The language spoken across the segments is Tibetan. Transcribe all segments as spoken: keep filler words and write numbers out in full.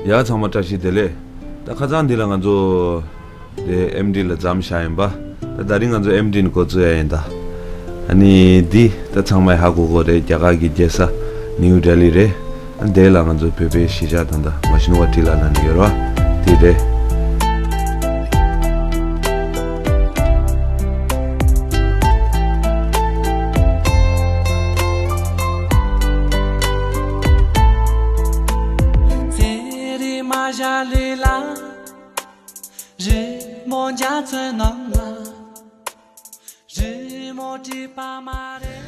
ཡ་ཚང་མ་བཀྲ་ཤིས་བདེ་ལེགས། ད་ཁ་སང་འདི་ལ་ང་ཚོ་དེ་ཨེམ་ཌི་ལ་འཛོམས་བཞག་ཡིན་པ། ད་དེ་རིང་ང་ཚོ་ཨེམ་ཌི་ནས་འགོ་བཙུགས་ཡ་ཡིན་ད། ཨ་ནི་འདི་ད་ཚང་མས་ཧ་གོ་གོ་རེད། རྒྱ་གར་གྱི་རྒྱལ་ས་ནིའུ་ལྡི་ལི་རེད། ཨ་ནི་དེ་ལ་ང་ཚོ་བོད་པའི་གཞིས་ཆགས་དང་ད་མ་ཤིན་ཝ་ཊི་ལ་ལ་ནི་ཡོད་ར། དེ་རེད། རི་མོ་རྒྱ་མཚོའི་ནང་ལ། རི་མོ་བྲིས་པ་མ་རེད།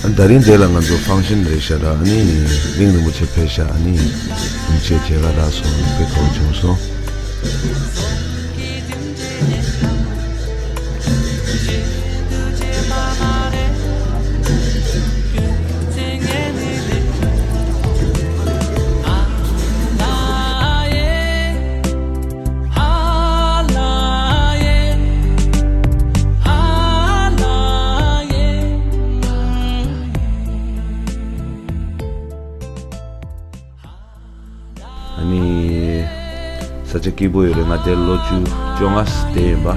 ཨ་ནི་དེ་རིང་དེ་ལ་ང་ཚོ་ཕང་ཤན་རེད་ཤག་ར། ཨ་ནི་གླིང་རིན་པོ་ཆེ་ཕེབས་ཤག་ཨ་ནི་རིན་པོ་ཆེ་མཇལ་ཁ་རག་སོང་། དཔེ་དགའ་བོ་བྱུང་སོང་། ཨ་ནི་ས་ཆ་སྐྱིད་པོ་ཡོད་རེད། ང་དེར་ལོ་བཅུ་བཅོ་ལྔ་བསྡད་ཡིན་པ།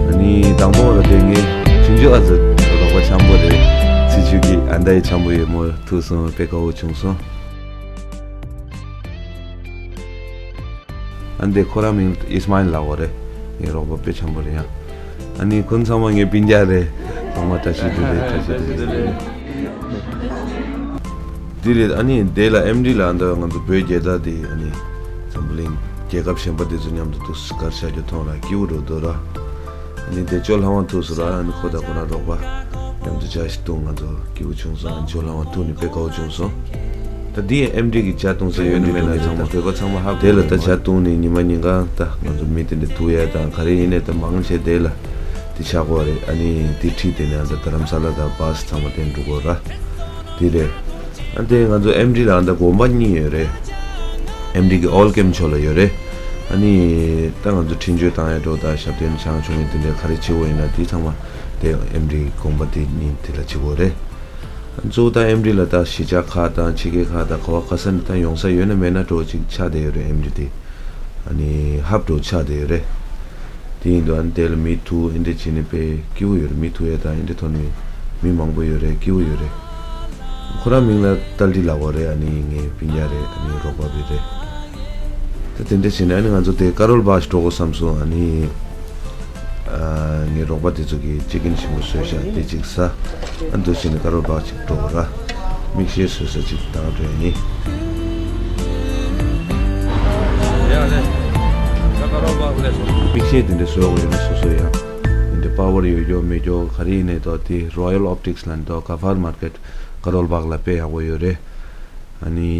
ཨ་ནི་དང་པོ་ར་དེ་ངའི་ཆུང་ཆུང་ཨ་ཙི་རོགས་པ་འཆམ་པོ་རེད། ཚེ་མཇུག་གི་ཨ་མདའ་ཡི་འཆམ་པོ་ཡོད་མོ། ཐུག་སོང་། དཔེ་དགའ་བོ་བྱུང་སོང་། ཨ་འདི་ཁོ་རང་མིང་ཨིས་མཱིལ་ལབ་པ་རེད། ངའི་རོགས་པ་དཔེ་འཆམ་པོ་རེད་ཡ། ཨ་ནི་ཁོང་ཚང་མ་ངའི་སྤུན་ཀྱག་རེད། ཚང་མ་བཀྲ་ཤིས་བདེ་ལེགས། བཀྲ་ཤིས་བདེ་ལེགས། འདི་རེད། ཨ་ནི་དེ་ལ་ཨེམ་ཌི་ལ་འདི་ང་ཚོ་བོད་རྒྱལ་དར་དེ་ཨ་ནི་འཛམ་བུ་གླིང་རྒྱལ་ཁབ་གཞན་པ་དེ་ཚོ་མཉམ་དུ་འདུག་གར་ཆགས་རྒྱུ་མཐོང་ར་སྐྱིད་པོ་འགྲོ་འདུག་ར། ཨ་ནི་དེ་ཇོ་ལྷ་དབང་ཐུག་སོང་ར། ཨ་ནི་ཁོ་དང་ཁོ་རང་རོགས་པ་མཉམ་དུ་ཇ་ཞིག་བཏུང་། ང་ཚོ་སྐྱིད་པོ་བྱུང་སོང་། ཨ་ནི་ཇོ་ལྷ་དབང་ཐུག་ནི་དཔེ་དགའ་བོ་བྱུང་སོང་། ད་འདི་ཨེམ་ཌི་གི་ཇ་བཏུང་ས་ཡོད་ནི་མེད་ན་ཚང་མ་བོད་པ་ཚང་མ་ཧ་གོ། དེ་ལ་ད་ཇ་བཏུང་ནི་ཉི་མ་ཉིན་གང་ད་ང་ཚོ་མི་དེ་འདྲ་ཐུག་ཡ་དང་ག་རེ་ཡིན་ནའི་ད་མང་ཆེ་དེ་ལ་དེ་ཆགས་ཀྱི་ཡོད་རེད། ཨ་ནི་དེ་ཁྲིད་དེ་ནས་ཨ་ད་རྡ་རམ་ས་ལ་དང་བྷ་སི་ཚང་མ་དེ་འགྲོ་གི་ཡོད་ར། དེ་རེད། ཨ་དེ་ང་ཚོ་ཨེམ་ཌི་ལ་ཨ་ད་དགོན་པ་གཉིས་ཡོད་རེད། ཨེམ་ཌི་གི་ཨོལ་ཀེམ་ཕྱོགས་ལ་ཡོད་རེད། ཨ་ནི་ད་ང་ཚོ་འཕྲིན་བཅོལ་བཏང་ཡ་འགྲོ་ད་ཞབས་བརྟན་བྱང་ཆུབ་ཡིན་དེ་འདྲའི་ག་རེ་བྱེད་དགོས་ཡིན་ན་དེ་ཚང་མ་དེ་ཨེམ་ཌི་དགོན་པ་དེ་གཉིས་དེ་ལ་བྱེད་དགོས་རེད། གཙོ་བོ་ད་ཨེམ་ཌི་ལ་ད་གཞིས་ཆགས་ཁག་དང་ཕྱི་རྒྱལ་ཁག་དང་ག་བ་ག་ས་ནས་ད་ཡོང་ས་ཡོད་ན་མེད་ན་འགྲོ་ཅིག་ཆགས་བསྡད་ཡོད་རེད། ཨེམ་ཌི་དེ་ཨ་ནི་ཧབ་འགྲོ་ཆགས་བསྡད་ཡོད་རེད། དེ་ཡིན་དུས་ཨ་ནི་དེ་ལ་མི་ཐུག་ཨེ་འདྲ་བྱས་ནས་དཔེ་སྐྱིད་པོ་ཡོད་རེད། མི་ཐུག་ཡས་དང་ཨེ་འདྲ་ཐོག་ནས་མི་མང་པོ་ཡོད་རེད། སྐྱིད་པོ་ཡོད་རེད། ཁོ་རང་མིང་ལ་ཏལ་ཏི་ལབ་པ་རེད། ཨ་ནི་ངའི་སྤུན་ཀྱག་རེད། ཨ་ནི་རོགས་པ་བི་རེད། ད་དེ་འདྲ་བྱས་ནས་ཨ་ནི་ང་ཚོ་དེ་ཀ་རོལ་བྷག་ཞིག་འགྲོ་དགོས་བསམ་སོང་། ཨ་ནི་ཨ་ངའི་རོགས་པ་དེ་ཚོ་གིས་ཅི་ཀིན་ཞིམ་པོ་བཟོས་ཤག་དེ་གཅིག་ཟ། ཨ་འདུག་བྱས་ནས་ཀ་རོལ་བྷག་ཅིག་འགྲོ་དགོས་ར། མིག་ཤེལ་བཟོས་ས་ཅིག་ད་འགྲོ་ཡ་ཡིན། ཡ་ལེ། ད་ཀ་རོལ་བྷག་སླེབས་སོང་། མིག་ཤེལ་དེ་འདྲ་བཟོ་དགོས་ཡོད་ན་སོ་སོ་ཡ། དེ་འདྲ་པ་ཝར་ཡོད་རྒྱུ་མེད་རྒྱུ་ག་རེ་ཡིན་ནའི་ད་དེ་རོ་ཡལ་ཨོབ་ཊིག་སི་ལབ་ནི་ད་ཀ་ཧྥར་མར་ཀེཊ་ཀ་རོལ་བྷག་ལ་དཔེ་ཡག་པོ་ཡོད་རེད། ཨ་ནི་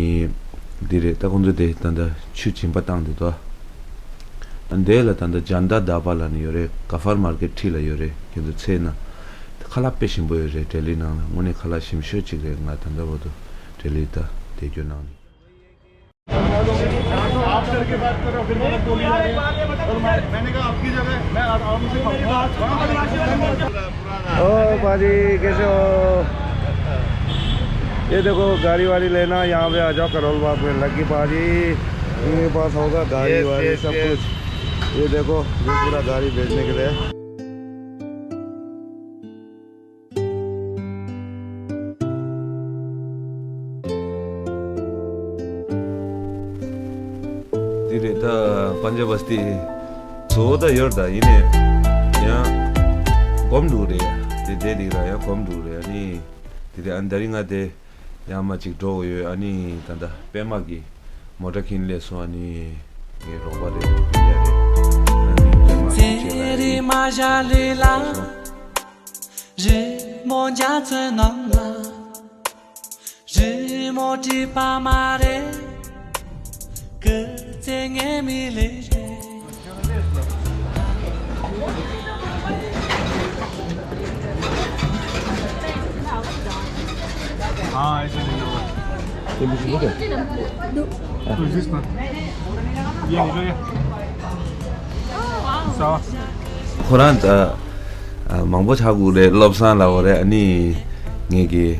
འདི་རེད། ད་ཁོང་ཚོ་དེ་ད་ལྟ་ཆུ་སྦྱིན་པ་བཏང་དེ་ད། ཨ་འདི་ལ་ད་ལྟ་ཇན་ཏ་དྷ་བྷ་ལབ་ནི་ཡོད་རེད། ཀ་ཧྥར་མར་ཀེཊ་འཁྲིས་ལ་ཡོད་རེད། ཁྱེད་ཚོ་འཚོལ་ན། དེ་ཁ་ལག་དཔེ་ཞིམ་པོ་ཡོད་རེད། ལྡི་ལི་ནང་ལ་དངོས་གནས་ཁ་ལག་ཞིམ་ཤོས་གཅིག་རེད། ང་ད་ལྟ་བར་དུ་ལྡི་ལི་ད་བསྡད་རྒྱུ་ནང་ནས། आप करके बात कर रहे हो, फिर मैंने बोली, और मैंने कहा, आपकी जगह मैं आराम से खाऊंगा। ओ भाजी, कैसे हो? ये देखो, गाड़ी वाड़ी लेना, यहाँ पे आ जाओ, करोल बाग में लगी भाजी। मेरे पास होगा गाड़ी वाड़ी, सब कुछ। ये देखो, ये पूरा गाड़ी बेचने के लिए। འདི་རེད་ད། པན་ཇབ་བ་སྟི། བཟོ་ད་ཡོད་ད། ཡིན་ནའི་ཡང་གོམ་འགྲོ་རེད་ཡ། དེ་དེ་འདི་ར་ཡང་གོམ་འགྲོ་རེད། ཨ་ནི་དེ་དེ་ཨ་ནི་ད་རིང་ང་དེ་ཡང་མ་ཅིག་འགྲོ་གི་ཡོད། ཨ་ནི་ད་ད་པད་མ་གི་མོ་ཊ་ཁྱེར་སླེབས་སོང་། ཨ་ནི་ངའི་རོགས་པ་རེད། སྤུན་ཀྱག་རེད། ཨ་ནི་པད་མ་གི་ཁྱེར་ལ་ཡ། རི་མོ་རྒྱ་མཚོའི་ནང་ལ། རི་མོ་བྲིས་པ་མ་རེད། སྐུ་ཚེ་ངའི་མི་ལས་རེད། Ah, ese es el nuevo. ¿Qué es esto? Bien, y yo ya. Estaba. ཁོ་རང་ད་ཨ་མང་པོ་ཆགས་དགོས་རེད། བློ་བཟང་ལབ་པ་རེད། ཨ་ནི་ངེད་ཀྱི་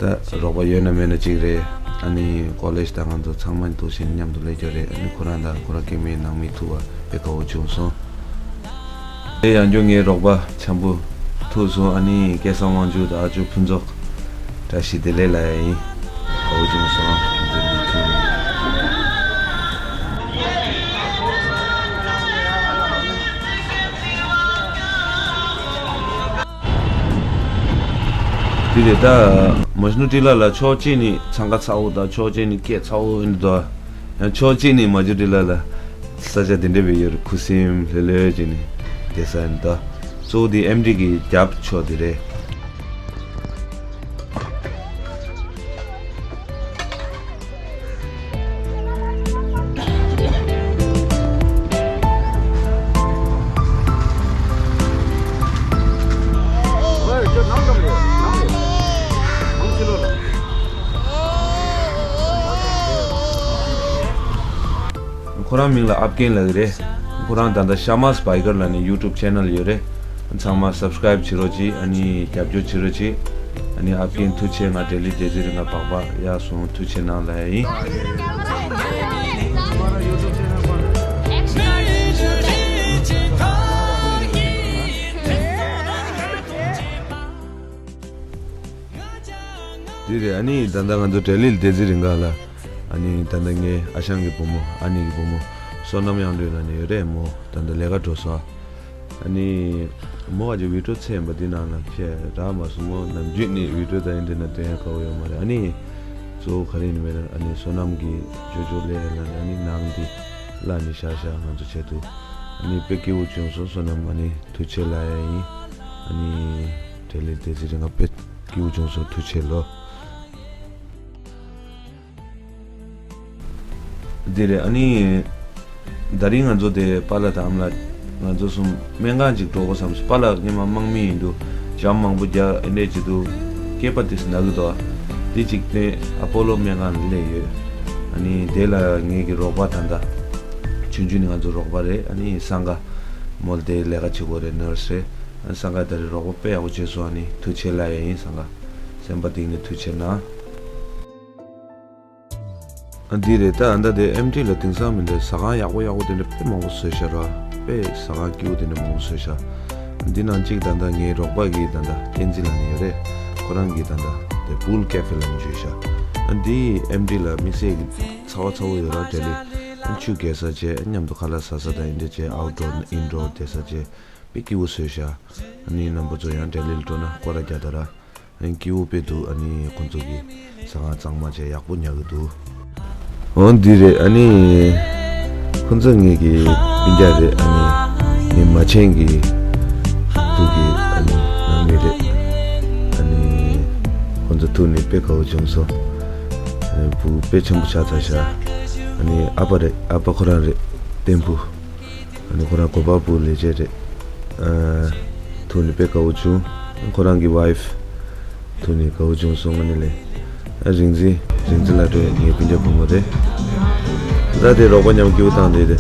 ད་རོགས་པ་ཡོད་ན་མེད་ན་གཅིག་རེད། ཨ་ནི་ཀོ་ལེཇ་དང་ང་ཚོ་ཚང་མ་འདུག་བཞིན་མཉམ་དུ་སླེབས་རྒྱུ་རེད། ཨ་ནི་ཁོ་རང་དང་ཁོ་རང་སྐྱེ་དམན་ནང་མི་ཐུག་པ་དཔེ་དགའ་བོ་བྱུང་སོང་། དེ་ཡང་བསྐྱར་ངའི་རོགས་པ་འཆམ་པོ་ཐུག་སོང་། ཨ་ནི་སྐལ་བཟང་དབང་ཕྱུག་དང་ཨ་ཅོ་ཕུན་ཚོགས། བཀྲ་ཤིས་བདེ་ལེགས་ལབ་ཡ་ཡིན། དགའ་བོ་བྱུང་སོང་། འདི་རེད་ད། མ་ཇུ་ཊི་ལ་ལ་ཕྱོགས་གཅིག་ནས་འཚང་ཁ་ཚ་བོ་དང་ཕྱོགས་གཅིག་ནས་སྐད་ཚ་བོ་ཡིན་འདུག་ཡང་ཕྱོགས་གཅིག་ནས་མ་ཇུ་ཊི་ལ་ལ་ས་ཆ་དེ་འདྲ་བའི་ཡོད་རེད། ཁུ་སིམ་ལྷོད་ལྷོད་བྱས་ནས་བསྡད་ས་ཡིན་ད། གཙོ་བོ་དེ་ཨེམ་ཌི་གི་རྒྱབ་ཕྱོགས་དེ་རེད། ཁོ་རང་མིང་ལ་ཨབ་ཀེན་ལབ་ཀྱི་རེད། ཁོ་རང་ད་ལྟ་ཤ་མཱས་བྷའི་ཀར་ལབ་ནས་ཡུ་ཊུབ་ཆེ་ནལ་ཡོད་རེད། ཚང་མ་སབ་སི་ཀ་རའིབ་བྱེད་རོགས་གྱིས། ཨ་ནི་རྒྱབ་སྐྱོར་བྱེད་རོགས་གྱིས། ཨ་ནི་ཨབ་ཀེན་ཐུགས་རྗེ་ཆེ། ང་འབྲས་ལིག་བདེ་རྩིས་རིང་ག་སྦག་སྦག་ཡག་སོང་། ཐུགས་རྗེ་གནང་ལབ་ཡ་ཡིན། དེ་རེད། ཨ་ནི་ད་ལྟ་ང་ཚོ་འབྲས་ལིག་བདེ་རྩིས་རིང་ག་ལ། ཨ་ནི་ད་ལྟ་ངའི་ཨ་ཞང་གི་བུ་མོ་ཨ་ནེ་གི་བུ་མོ་བསོད་ནམས་དབྱངས་སྒྲོན་ལབ་ནས་ཡོད་རེད། མོ་ད་ལྟ་ལས་ཀ་འགྲོ་སོང་། ཨ་ནི་མོ་ཨ་ཅེ་བི་ཌི་ཡོ་ཚད་ཡིན་པ་འདི་ནང་ལ་ཁྱེད་རག་མ་སོང་། མོ་ནམ་རྒྱུན་ནས་བི་ཌི་ཡོ་དང་འདི་ན་སྟོན་དགའ་བོ་ཡོད་མ་རེད། ཨ་ནི་གཙོ་བོ་ག་རེ་ཡིན་མེད་ན། ཨ་ནི་བསོད་ནམས་ཀྱི་ཅོ་ཅོ་ལས་ལ་ནི་ཨ་ནི་ནང་འདི་ལ་ནི་ཤ་ཤ་ང་ཚོ་བྱེད་དུ། ཨ་ནི་དཔེ་སྐྱིད་པོ་བྱུང་སོང་། བསོད་ནམས་ཨ་ནི་ཐུགས་རྗེ་ཆེ་ལབ་ཡ་ཡིན། ཨ་ནི་འབྲས་ལིག་བདེ་རྩིས་རིང་ག་དཔེ་སྐྱིད་པོ་བྱུང་སོང་། ཐུགས་རྗེ་ཆེ་ལོ། འདི་རེད། ཨ་ནི་ད་རིང་ང་ཚོ་དེ་པཱ་ལགས་དང་ཨ་མ་ལགས་ང་ཚོ་གསུམ་སྨན་ཁང་ཅིག་འགྲོ་དགོས་བསམ་སོང་། པཱ་ལགས་སྔོན་མ་དམག་མི་ཡིན་དུས་འཇམ་མང་པོ་རྒྱག་ཨེ་འདྲས་བྱེད་དུས་སྐེད་པ་དེ་ན་གི་འདུག་དེ་ཅིག་དེ་ཨ་པོ་ལོ་སྨན་ཁང་ལ་སླེབས་ཡོད། ཨ་ནི་དེ་ལ་ངེད་ཀྱི་རོགས་པ་ད་ལྟ་ཆུང་ཆུང་ནས་ང་ཚོ་རོགས་པ་རེད། ཨ་ནི་སང་ག་མོ་ལ་དེ་ལས་ཀ་བྱེད་དགོས་རེད། ནར་སི་རེད། ཨ་སང་ག་ད་རེས་རོགས་པ་དཔེ་ཡག་པོ་བྱས་སོང་། ཨ་ནི་ཐུགས་རྗེ་ཆེ་ལབ་ཡ་ཡིན། སང་ག་སེམས་པ་གཏིང་ནས་ཐུགས་རྗེ་ཆེ་གནང་། ཨ་འདི་རེད་ད། ཨ་ད་དེ་ཨེམ་ཊི་ལ་དེང་སང་མི་འདྲ་ཟ་ཁང་ཡག་པོ་ཡག་པོ་དེ་འདྲ་དཔེ་མང་པོ་བཟོས་ཤག་ར། དཔེ་ཟ་ཁང་སྐྱིད་པོ་དེ་འདྲ་མང་པོ་བཟོས་ཤག་འདི་ནང་གཅིག་ད་ལྟ་ངའི་རོགས་པ་གིས་ད་ལྟ་བསྟན་འཛིན་ལབ་ནས་ཡོད་རེད། ཁོ་རང་གིས་ད་ལྟ་དེ་པུལ་ཀེ་ཧྥེ་ལབ་ནས་བཟོས་ཤག་ཨ་འདི་ཨེམ་ཊི་ལ་དམིགས་བསལ་གྱི་ཚ་བ་ཚ་བོ་ཡོད་ར། འབྲས་ལིག་ཨ་ཆུ་རྒྱག་ས་བྱས། མཉམ་དུ་ཁ་ལག་ཟ་ས་དང་ཨེ་འདྲ་བྱས། ཨའུ་ཌོར་ཨིན་ཌོར་བསྡད་ས་བྱས། དཔེ་སྐྱིད་པོ་བཟོས་ཤག་ཨ་ནི་རྣམ་པ་ཚོ་ཡང་འབྲས་ལིག་འགྲོ་ན་སྐོར་ར་རྒྱག་ད་ར། ཨ་ནི་སྐྱིད་པོ་དཔེ་འདུག་ཨ་ནི་ཁོང་ཚོ་གི་ཟ་ཁང་གཙང་མ་བྱས་ཡག་པོ་ཉར་གི་འདུག་འོ་འདི་རེད། ཨ་ནི་ཁོང་ཚོ་ངེད་ཀྱི་སྤུན་ཀྱག་རེད། ཨ་ནི་ངའི་མ་ཆེན་གྱི་ཐུག་གི་ཨ་ནི་ནང་མི་རེད། ཨ་ནི་ཁོང་ཚོ་ཐུག་ནས་དཔེ་དགའ་བོ་བྱུང་སོང་། ཨ་ནི་བུ་དཔེ་ཆེན་པོ་ཆགས་ཚར་ཤག་ཨ་ནི་ཨ་ཕ་རེད། ཨ་ཕ་ཁོ་རང་རེད། བསྟན་བུ། ཨ་ནི་ཁོ་རང་གོ་པལ་པུར་ལས་བྱེད་རེད། ཨ་ཐུག་ནས་དཔེ་དགའ་བོ་བྱུང་། ཁོ་རང་གི་ཝའིཕ་ཐུག་ནས་དགའ་བོ་བྱུང་སོང་། ཨ་ནི་ལས། ཨ་རིག་འཛིན། རིག་འཛིན་ལགས་འགྲོ་ངའི་སྤུན་ཀྱག་བུ་མོ་རེད། ད་དེ་རོགས་པ་མཉམ་སྐྱིད་པོ་བཏང་བསྡད་དེ།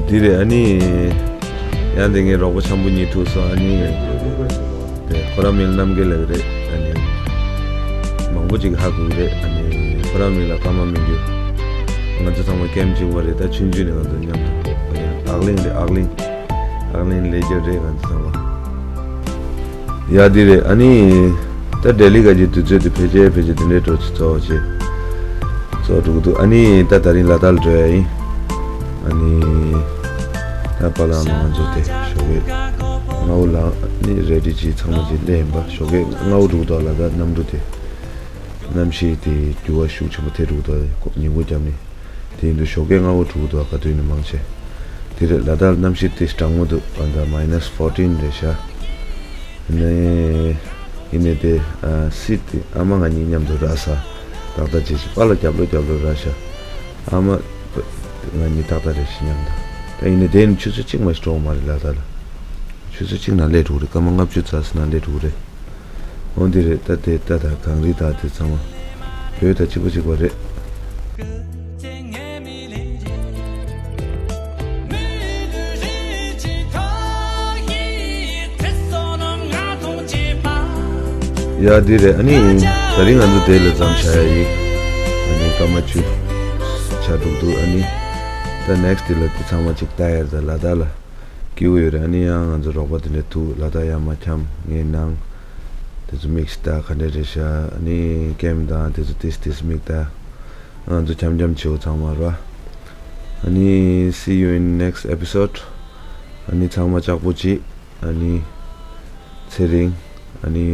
འདི་རེད། ཨ་ནི་ཡང་དེ་ངའི་རོགས་པ་འཆམ་པོ་གཉིས་ཐུག་སོང་། ཨ་ནི་དེ་ཁོ་རང་མིང་རྣམ་རྒྱལ་ལབ་ཀྱི་རེད། ཨ་ནི་མང་པོ་ཅིག་ཧ་གོ་གི་རེད། ཨ་ནི་ཁོ་རང་མིང་ལ་ཀརྨ་སྨོན་རྒྱལ། ང་ཚོ་ཚང་མ་ཀེམ་གཅིག་པ་རེད། ད་ཆུང་ཆུང་ནས་ང་ཚོ་མཉམ་དུ་ཨག་གླིང་རེད། ཨག་གླིང་། ཨག་གླིང་ལས་རྒྱུ་རེད། ང་ཚོ་ཚང་མ། ཡ་འདི་རེད། ཨ་ནི་ད་ལྡི་ལི་ག་གི་དུས་ཚོད་དེ་ཕལ་ཆེར་ཕལ་ཆེར་དེ་འདྲའི་འགྲོ་ཆེ་གཙོ་བོ་ཆེ་གཙོ་བོ་འགྲོ་གི་འདུག་ཨ་ནི་ད་ད་རིང་ལ་དྭགས་ལ་འགྲོ་ཡ་ཡིན། ཨ་ནི་ད་པཱ་ལགས་མ་ང་ཚོ་དེ་ཞོགས་ཀས་སྔ་པོ་ལངས་ནི་རེ་ཌི་བྱས་ཚང་མ་བྱས་སླེབས་ཡིན་པ། ཞོགས་ཀས་སྔ་པོ་འགྲོ་གི་འདུག་ལ་དྭགས་གནམ་གྲུ་དེ་གནམ་གཤིས་དེ་འགྱུར་བ་ཤུགས་ཆེན་པོ་ཐེབས་འགྲོ་གི་འདུག་ཉིན་གུང་རྒྱབ་ནས། དེ་ཡིན་དུས་ཞོགས་ཀས་སྔ་པོ་འགྲོ་གི་འདུག་ག་དུས་ནས་མང་ཆེ། དེ་རེད། ལ་དྭགས་གནམ་གཤིས་དེ་གྲང་མོ་འདུག་ཨ་ད་མའི་ནས་ཕོར་ཊིན་རེད་ཤག་ནས་ཡིན་ནས་དེ་ཨ་སི་དེ་ཨ་མ་ང་གཉིས་མཉམ་དུ་ར་ས་ཏག་ཏག་བྱེད་ཤག་པཱ་ལགས་རྒྱབ་ལོགས་རྒྱབ་ལོགས་ར་ཤག་ཨ་མ་ང་གཉིས་ཏག་ཏག་རེད་ཤག་མཉམ་དུ། ད་ཡིན་ནས་དེ་ནི་ཆུ་ཚོད་གཅིག་མ་ཞིག་འགྲོ་གི་མ་རེད། ལ་དྭགས་ལ་ཆུ་ཚོད་གཅིག་ནང་སླེབས་འགྲོ་གི་རེད། སྐར་མ་ལྔ་བཅུ་ཙམ་ནང་སླེབས་འགྲོ་གི་རེད། འོ་འདི་རེད། ད་དེ་ད་ད་གངས་རི་དང་དེ་ཚང་མ་བོད་དང་གཅིག་པ་གཅིག་པ་རེད། ཡ་འདི་རེད། ཨ་ནི་ད་རིང་ང་ཚོ་དེ་ལ་མཚམས་བཞག་ཡ་ཡིན། ཨ་ནི་སྐར་མ་བཅུ་ཆ་འདུག་འདུག་ཨ་ནི་ད་ནེག་སི་ཊི་དེ་ལ་དེ་ཚང་མ་གཅིག་ལྟ་ཡ་རེད། ད་ལ་དྭགས་ལ་སྐྱིད་པོ་ཡོད་རེད། ཨ་ནི་ཡང་ང་ཚོ་རོགས་པ་དེ་འདྲ་ཐུག་ལ་དྭགས་ཡར་མར་འཁྱམས་ངའི་ནང་དེ་ཚོ་མིག་ཤི་ལྟ་ག་འདྲ་རེད་ཤག་ཨ་ནི་ཀེམ་དང་དེ་ཚོ་ཏིས་ཏིས་མིག་ལྟ། ང་ཚོ་འཁྱམ་འཁྱམ་བྱེད་འོ་ཚང་མ་ར། ཨ་ནི་see you in next episode. ཨ་ནི་ཚང་མ་ལྕགས་པོ་གཅིག་ཨ་ནི་ཚེ་རིང་། ཨ་ནི་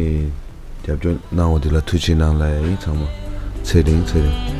རྒྱབ་སྐྱོར་གནང་བ་འདི་ལ་ཐུགས་རྗེ་གནང་ལ་ཡ་ཡིན་ཚང་མ། ཚེ་རིང་ཚེ་རིང་།